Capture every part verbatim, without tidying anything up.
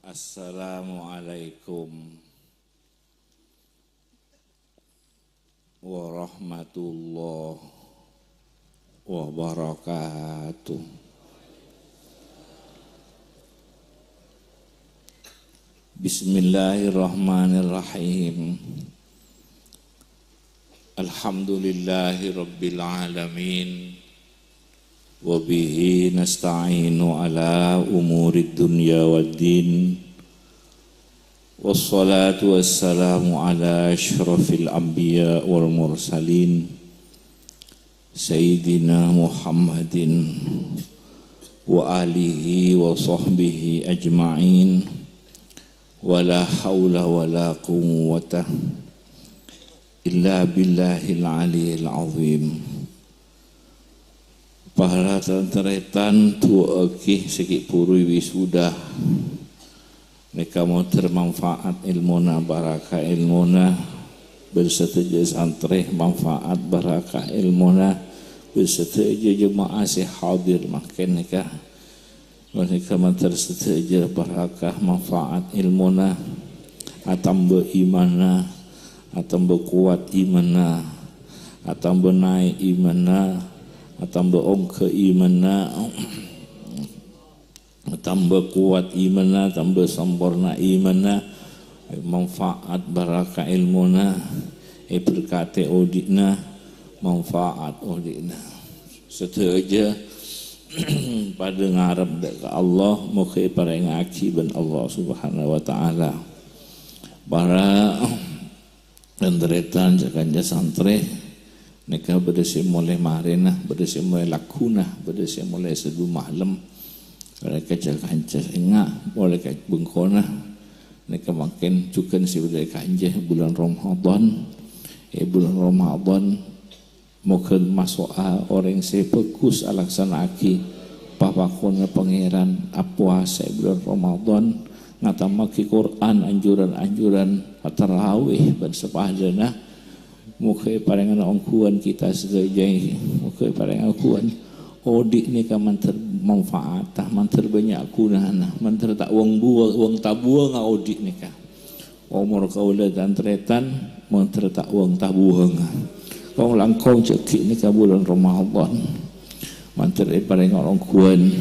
Assalamualaikum warahmatullahi wabarakatuh. Bismillahirrahmanirrahim. Alhamdulillahi rabbil alamin. Wa bihi nasta'inu ala umurid dunya waddin. Wassalatu wassalamu ala asyrafil anbiya wal mursalin, Sayyidina Muhammadin wa alihi wa sahbihi ajma'in. Wa la haula wa la quwwata illa billahil aliyil azim. Para tan-tarètan, du'aaghi sè ghi' bhuru wisuda. Nèka moghâ manfaat èlmona, barakah èlmona, bân sadhâjâ santrè manfaat barakah èlmona, bân sadhâjâ jemaah sè hadir mangkèn nèka. Ghânèka mandhâr sadhâjâ barakah manfaat èlmona, atamba imanna, atamba kowat imanna, atamba naè' imanna, atamba ongghâ imanna, atamba kowat imanna, atamba samporna imanna, manfaat barakah èlmona, èberkatè odi'na, manfaat odi'na. Sadhâjâ padâ ngarep dâ' ka Allah, moghâ èparèngaghi bân Allah Subhanahu wa Ta'ala. Para tan-tarètan, ca-kanca santrè, nèka bâdâ sè molaè marèna, bâdâ sè molaè lagghuna, bâdâ sè molaè sèdhu malem. Polè ka ca-kanca sènga', polè ka bengkona. Nèka mangkèn jhughân sè bâdâ è kanjâ bulân Ramadan. È bulân Ramadan, moghâ maso'a orèng sè bhâghus alaksana'aghi papakonna Pangèran, apowasa è bulân Ramadan, ngatammaghi Qur'an, anjuran-anjuran, tarawih, bân sapadâna. Moghâ èparèngana ongghuwân kita sadhâjâ, moghâ èparèngana ongghuwân. Odi' nèka mandhâr manfaata, mandhâr bânnya' ghunana, mandhâr ta' wong buwâng, wong tabuwângnga odi' nèka. Omor kaulâ tan-tarètan, mandhâr ta' wong tabuwângnga. Kong-langkong jâghi' nèka bulân Ramadan. Mandhâr èparèngana ongghuwân.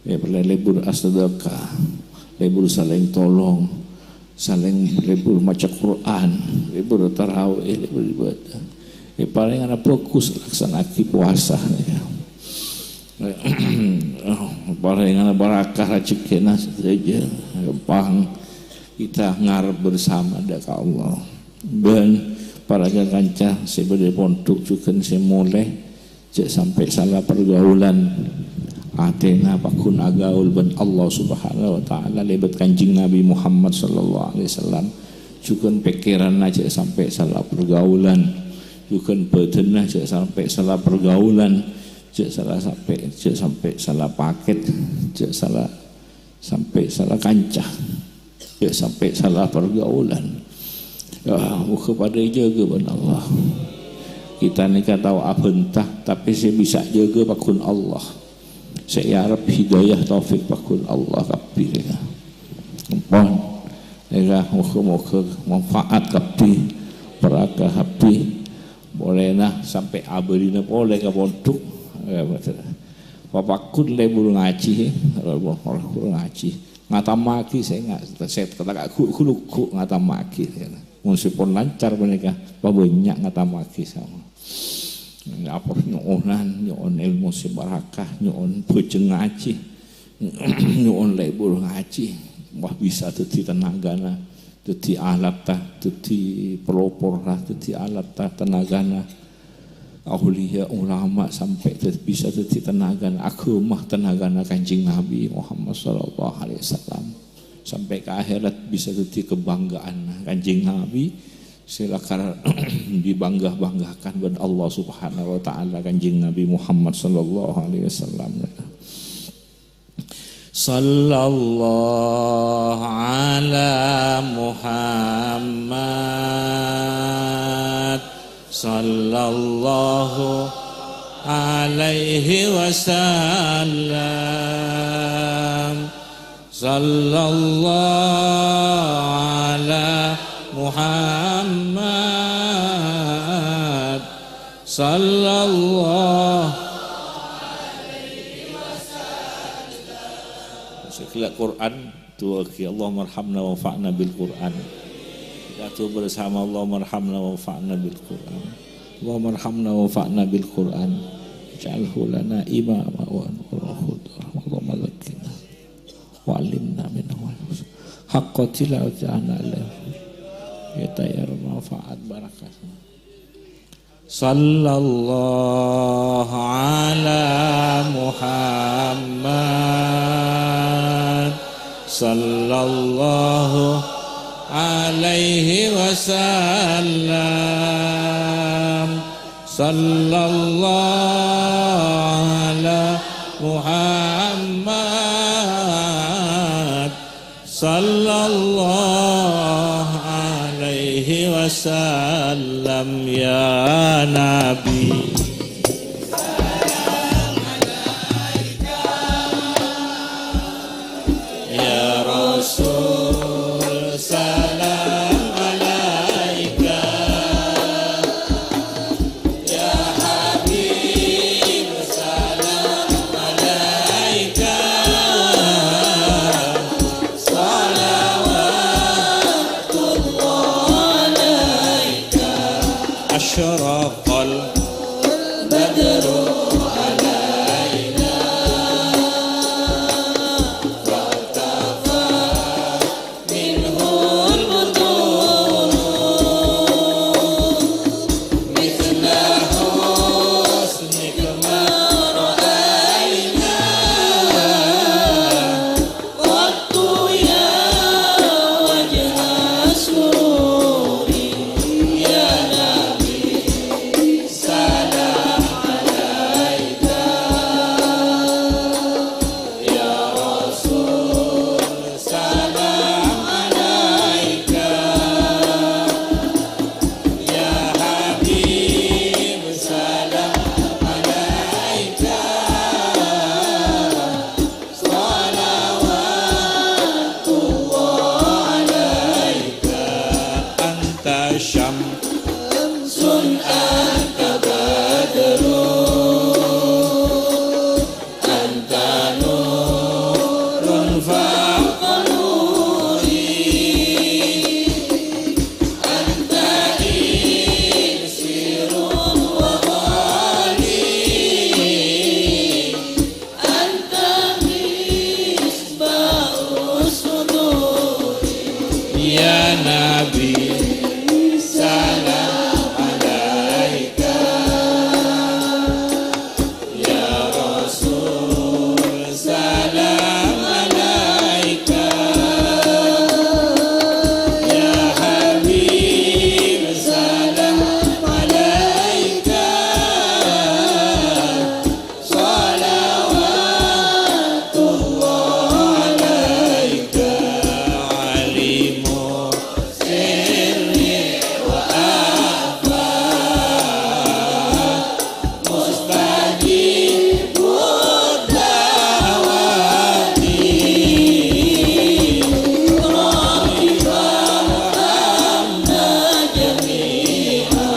Èparèngana lebur asadaka, lebur salèng tolong, salèng lebur maca Qur'an, lebur tarawih, lebur ibadah. Èparèngana bhâghus laksana'aghi powasa. Parèngana barakah rajhekkèna sadhâjâ. Gampang kita ngarep bersama dâ' ka Allah. Bân para ca-kanca sè bâdâ è pondhuk jhughân sè molè, jhâ' sampè' sala pargaulan. Atèna pagghun agaul bân Allah Subhanahu wa Ta'ala lèbât Kanjeng Nabi Muhammad sallallahu alaihi wasallam. Jhughân pèkkèranna jhâ' sampè' sala pargaulan. Jhughân bhâdhânna jhâ' sampè' sala pargaulan. Jhâ' sala sampè', jhâ' sampè' sala pakèt, jhâ' sala, sampè' sala kanca, jhâ' sampè' sala pargaulan. Ah, moghâ padâ èjâgâ bân Allah. Kita nèka tao abhânta, tapè sè bisa jâgâ pagghun Allah. Sè èarep hidayah taufik pagghun Allah kabbhi. Ampon. Nèka moghâ-moghâ manfaat kabbhi, barakah kabbhi. Polèna sampè' abâlina polè ka pondhuk. Papagghun lebur ngajhi, lebur ngajhi. Ngatammaghi sènga', sè-, sè-, ghulughu ngatammaghi. Mon sè pon lancar panèka, pabânnya' ngatammaghi sama. Apa nyo'onan, nyo'on èlmo sè barakah, nyo'on bhâjâng ngajhi. Nyo'on lebur ngajhi, wah, bisa dhâddhi tenagana, dhâddhi alatta, dhâddhi peloporra, dhâddhi alatta, tenagana auliya, ulama, sampè' dhâ-, bisa dhâddhi tenagana aghâma, tenagana Kanjeng Nabi Muhammad sallallahu alaihi wasallam. Sampè' ka akhèrat bisa dhâddhi kabhângghâanna Kanjeng Nabi sè lakar dibangga-banggakan bân Allah Subhanahu wa Ta'ala, Kanjeng Nabi Muhammad sallallahu alaihi wasallam. Sallallahu ala Muhammad, sallallahu alaihi wasallam. Sallallahu ala Muhammad. Sallallahu. Sè ghellâ' Qur'an, du'aaghi, "Allahummarhamna wanfa'na bil Qur'an." Kita doa bersama, "Allahummarhamna wanfa'na bil Qur'an." "Allahummarhamna wanfa'na bil Qur'an. Ij'alhu lana imama wa nura wa huda." "Allahumma zakkirna wa 'allimna minhu haqqa tilawati ana alaihi." Kita ya manfaat barakatnya. Sallallahu ala Muhammad. Sallallahu alaihi wasallam. Sallallahu ala Muhammad. Sallallahu alaihi wasallam, ya Nabi. Ya Rasul, salam alaika. Ya Habib, salam alaika. Salawatullah alaika. Asyraqal badru alaina. Fa'tafa minhul butunu. Mithla husnika ma ra'aina. Qattu ya wajha suri. Ya Nabi, salam alaika. Ya Rasul, salam alaika. Ya Habib, salam alaika. Salawatullah alaika. Anta syamsun, anta badrun. Anta nurun fawqa nuri. Anta iksirun wa qali. Anta misbahus suduri. Ya Nabi, salam alaika. Ya Rasul, salam alaika. Ya Habib, salam alaika. Salawatullah alaika. Alimu sirri wa akhfa. Mustajibud da'wati, Rabbi farhamna jami'a,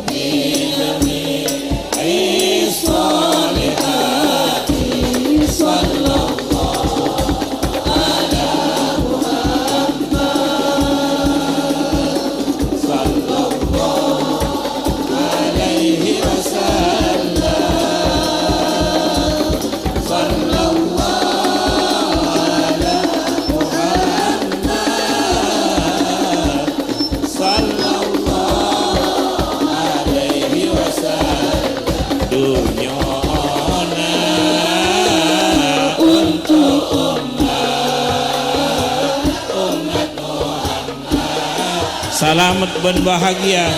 bi jami'is shalihati, sallallahu ala Muhammad. Sallallahu alaihi wasallam. Sallallahu ala Muhammad. Sallallahu alaihi wasallam. Dunyana untuk umat, umat Muhammad. Salamet bân bahagia.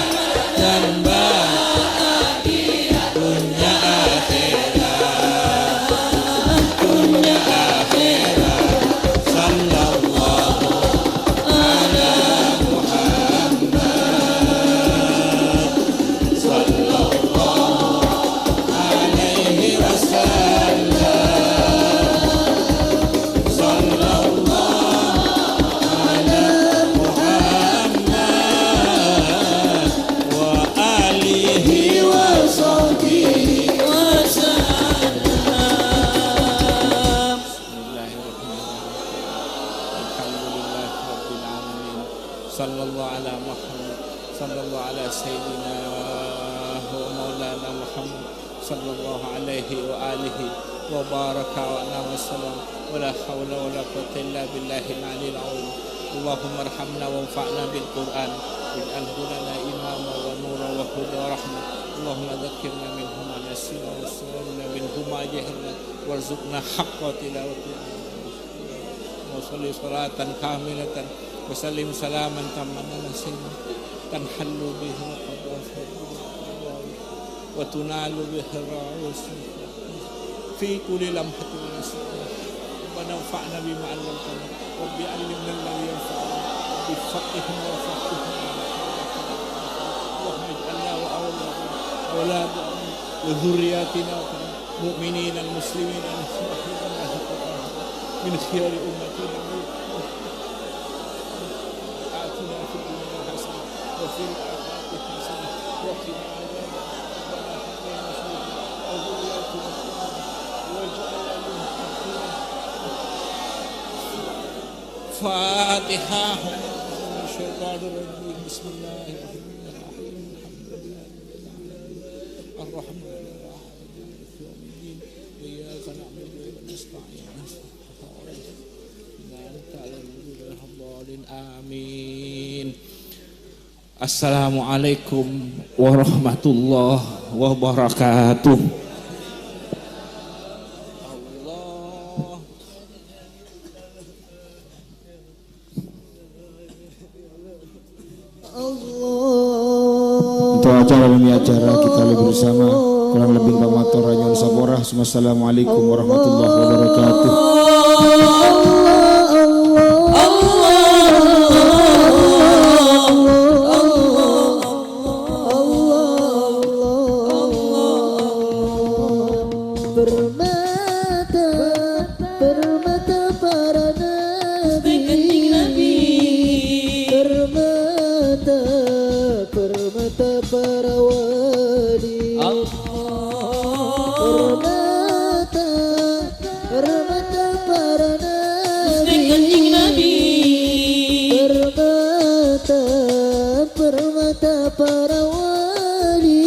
Dan bahagia dunya akhirat, dunya akhirat. Sallallahu ala Muhammad. Sallallahu alaihi wasallam. صلى الله على محمد، صلى الله على سيدنا ومولانا محمد، صلى الله عليه وآله وبارك وسلم، ولا حول ولا قوة إلا بالله العلي العظيم. اللهم ارحمنا وانفعنا بالقرآن، واجعله لنا إماما ونورا وهدى ورحمة. اللهم ذكرنا منه ما نسينا، وذكرنا منه ما جهلنا، وارزقنا حق تلاوته. وصل صلاة كاملة وسلم سلاما تاما على سيدنا تنحل به العقد وتنال به الرغائب في كل لمحة ونسيم. ربنا انفعنا بما علمتنا. رب علمنا الذي ينفعنا. رب فقهنا وفقه أمتنا. اللهم اجعلنا وأولادنا، أولاد وذرياتنا مؤمنين المسلمين الموحدين من خيار أمتنا. آتنا في الدنيا حسنة وفي الآخرة حسنة وقنا عذاب النار. ربنا هب لنا من أزواجنا وذرياتنا قرة أعين واجعلنا للمتقين. فاتحة. من الشيطان الرجيم. بسم الله الرحمن الرحيم. الحمد لله رب العالمين. الرحمن الرحيم. مالك يوم الدين. إياك نعبد وإياك نستعين. أنت على الضالين. آمين. Assalamualaikum warahmatullahi wabarakatuh. Untuk acara demi acara kita lebih bersama, kurang lebih pamator, nyo'on sapora. Assalamualaikum warahmatullahi wabarakatuh. Permata, permata para nabi. Permata, permata para wali. Permata, permata para nabi. Permata, permata para wali.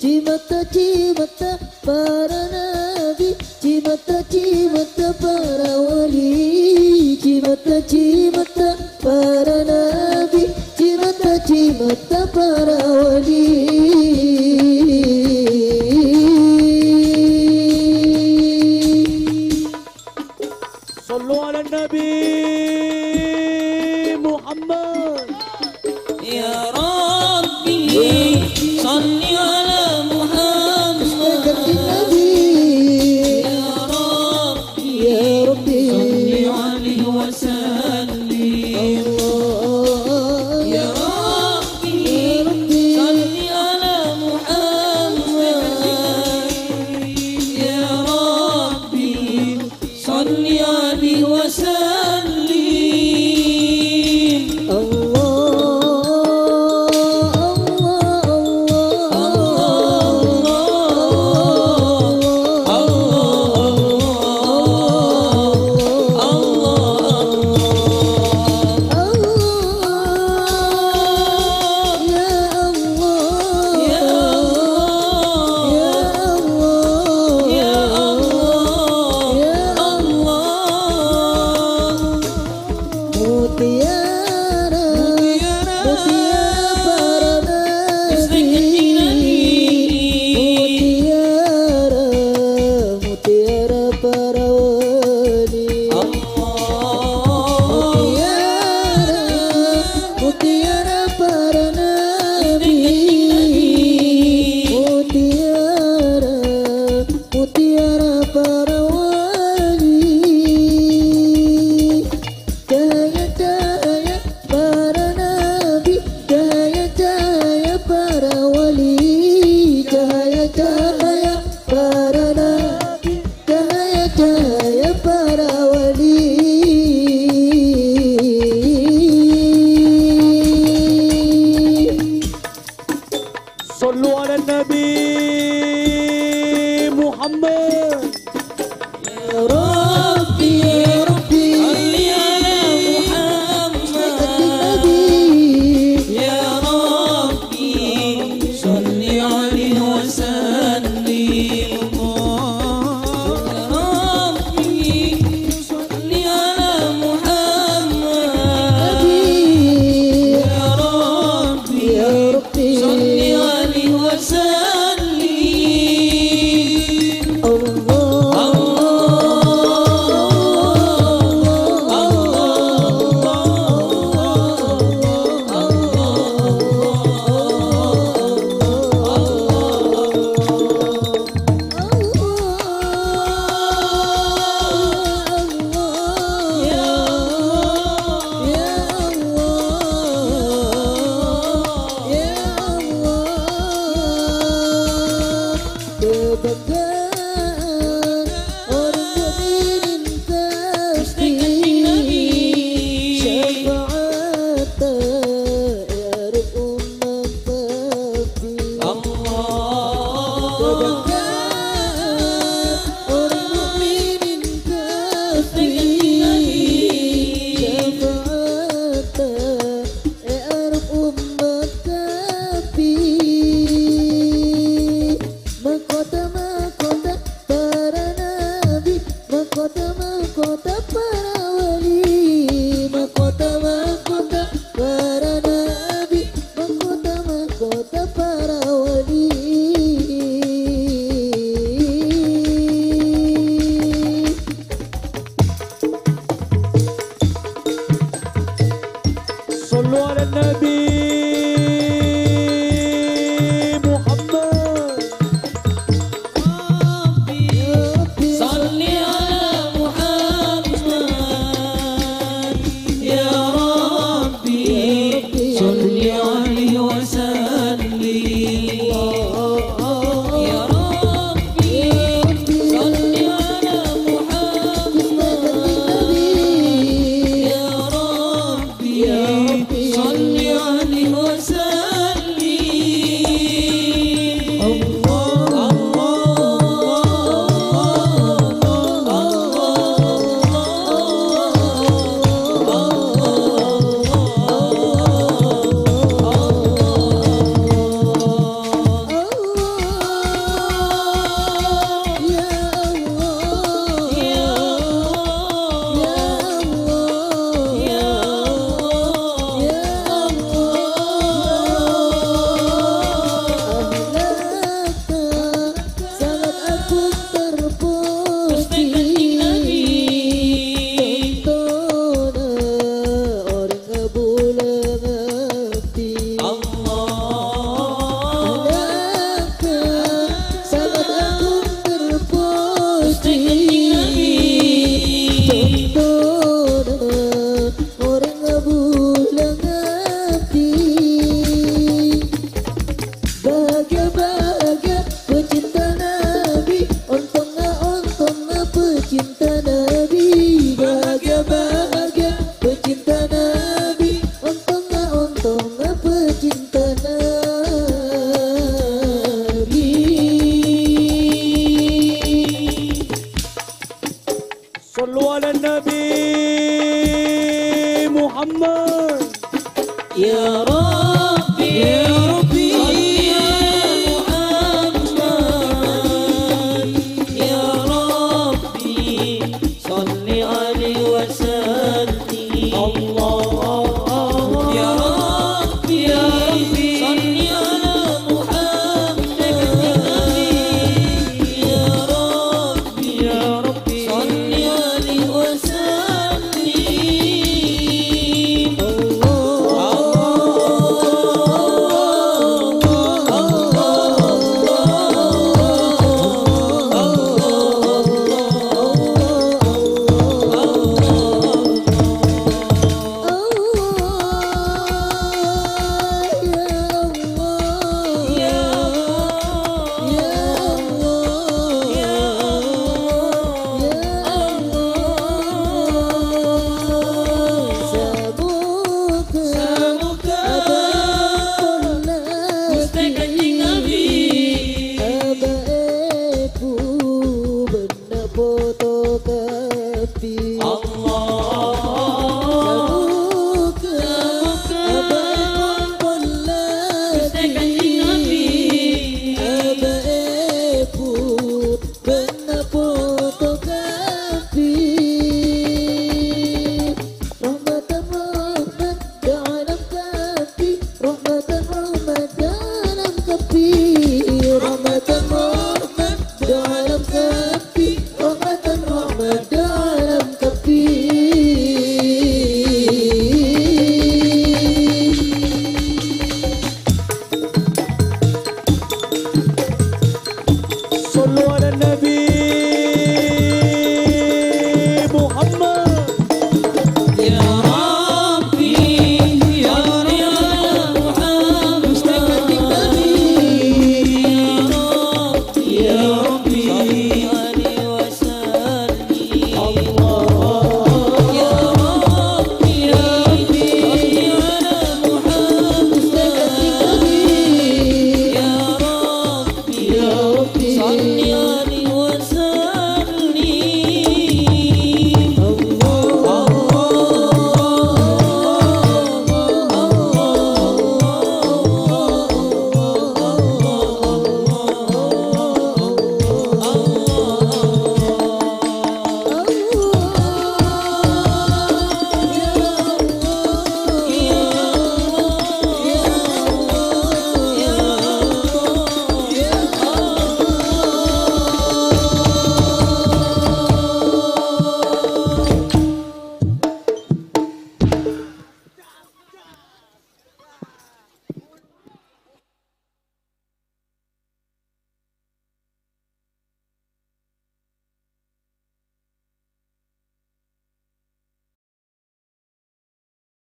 Cimata-cimata para nabi, cimata-cimata para wali, cimata-cimata para nabi, cimata-cimata para wali. صلوا على النبي محمد. يا ربي صل على محمد. يا ربي، يا ربي، صل عليه وسلم. الله. يا ربي، يا ربي، صل على محمد. يا ربي، صل عليه وسلم. الله، الله، الله، الله، الله، الله، الله. يا الله، يا الله، يا الله، يا الله، يا الله. Mutiara, mutiara para nabi. Mutiara, mutiara para wali. Mutiara, mutiara para nabi. Mutiara, mutiara para wali. Cahaya-cahaya para nabi, cahaya-cahaya para wali, cahaya-cahaya para nabi, cahaya-cahaya para wali. صلوا على النبي محمد. يا ربي، يا ربي، صل على محمد. Sallu ala Nabi Muhammad. Ya Rabbi, ya Rabbi, shalli ala Muhammad. Ya Rabbi, shalli alaihi wa sallim. Allah. Ya Rabbi, ya Rabbi, shalli ala Muhammad. Ya Rabbi, ya Rabbi, shalli alaihi wa sallim. Samoga Guste Kanjeng Nabi aba'e bu bânna poto kabbhi. Allah. Samoga aba'e kompolla Guste Kanjeng Nabi aba'e bu bânna